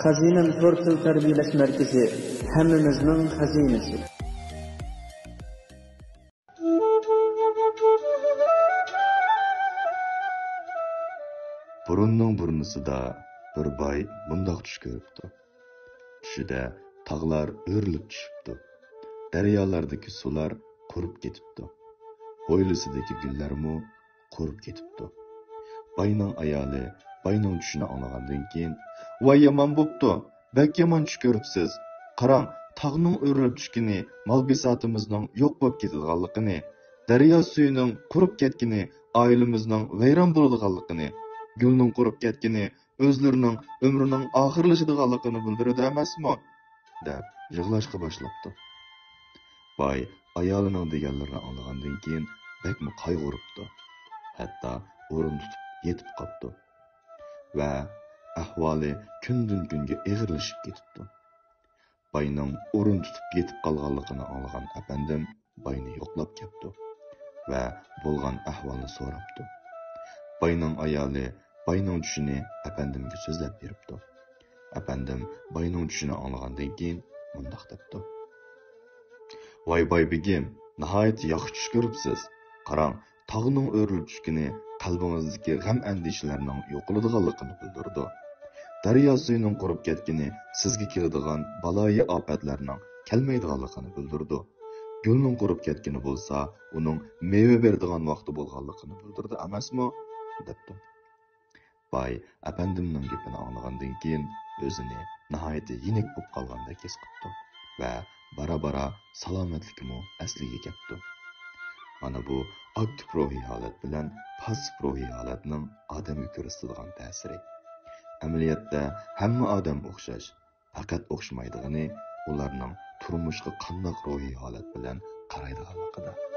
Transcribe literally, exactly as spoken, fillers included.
خەزىنەم تور تىل تەربىيەلەش مەركىزى، ھەممىمىزنىڭ خەزىنىسى. بۇرۇننىڭ بۇرنىسىدا بىر باي مۇنداق چۈش كۆرۈپتۇ. چۈشىدە تاغلار ئۆرۈلۈپ چۈشۈپتۇ. دەريالاردىكى سۇلار قۇرۇپ كېتىپتۇ. ھويلىسىدىكى گۈللەرمۇ قۇرۇپ كېتىپتۇ. باينىڭ ئايالى باينىڭ چۈشىنى ئاڭلىغاندىن كېيىن، ۋاي يامان بوپتۇ، بەك يامان چۈش كۆرۈپسىز. قاراڭ، تاغنىڭ ئۆرۈلۈپ چۈشكىنى مال بىساتىمىزنىڭ يوق بولۇپ كېتىدىغانلىقىنى، دەريا سۈيىنىڭ قۇرۇپ كەتكىنى ئائىلىمىزنىڭ ۋەيران بولىدىغانلىقىنى، گۈلنىڭ قۇرۇپ كەتكىنى ئۆزلىرىنىڭ ئۆمرىنىڭ ئاخىرلىشىدىغانلىقىنى بىلدۈرىدۇ ئەمەسمۇ؟ دەپ يىغلاشقا باشلاپتۇ. باي ئايالىنىڭ دېگەنلىرىنى ئاڭلىغاندىن كېيىن بەكمۇ قايغۇرۇپتۇ. ھەتتا ئورۇن تۇتۇپ يېتىپ قاپتۇ. ۋە ئەھۋالى كۈندىن-كۈنگە ئېغىرلىشىپ كېتىپتۇ. باينىڭ ئورۇن تۇتۇپ يېتىپ قالغانلىقىنى ئاڭلىغان ئەپەندىم باينى يوقلاپ كەپتۇ ۋە بولغان ئەھۋالنى سوراپتۇ. باينىڭ ئايالى باينىڭ چۈشىنى ئەپەندىمگە سۆزلەپ بېرىپتۇ. ئەپەندىم باينىڭ چۈشىنى ئاڭلىغاندىن كېيىن مۇنداق دەپتۇ: ۋاي باي بېگىم، ناھايىتى ياخشى چۈش كۆرۈپسىز. قاراڭ، تاغنىڭ ئۆرۈلۈپ چۈشكىنى قەلبىڭىزدىكى غەم-ئەندىشىلەرنىڭ يوقىلىدىغانلىقىنى بىلدۈرىدۇ. دەريا سۈيىنىڭ قۇرۇپ كەتكىنى سىزگە كېلىدىغان بالايىئاپەتلەرنىڭ كەلمەيدىغانلىقىنى بىلدۈرىدۇ. گۈلنىڭ قۇرۇپ كەتكىنى بولسا ئۇنىڭ مېۋە بېرىدىغان ۋاقتى بولغانلىقىنى بىلدۈرىدۇ ئەمەسمۇ؟ دەپتۇ. باي ئەپەندىمنىڭ گېپىنى ئاڭلىغاندىن كېيىن ئۆزىنى ناھايىتى يېنىك بولۇپ قالغاندەك ھېس قىپتۇ ۋە بارا-بارا سالامەتلىكىمۇ ئەسلىگە كەپتۇ. مانا بۇ ئاكتىپ روھىي ھالەت بىلەن پاسسىپ روھىي ھالەتنىڭ ئادەمگە كۆرسىتىدىغان تەسىرى. ئەمەلىيەتتە ھەممە ئادەم ئوخشاش، پەقەت ئوخشىمايدىغىنى ئۇلارنىڭ تۇرمۇشقا قانداق روھىي ھالەت بىلەن قارايدىغانلىقىدا.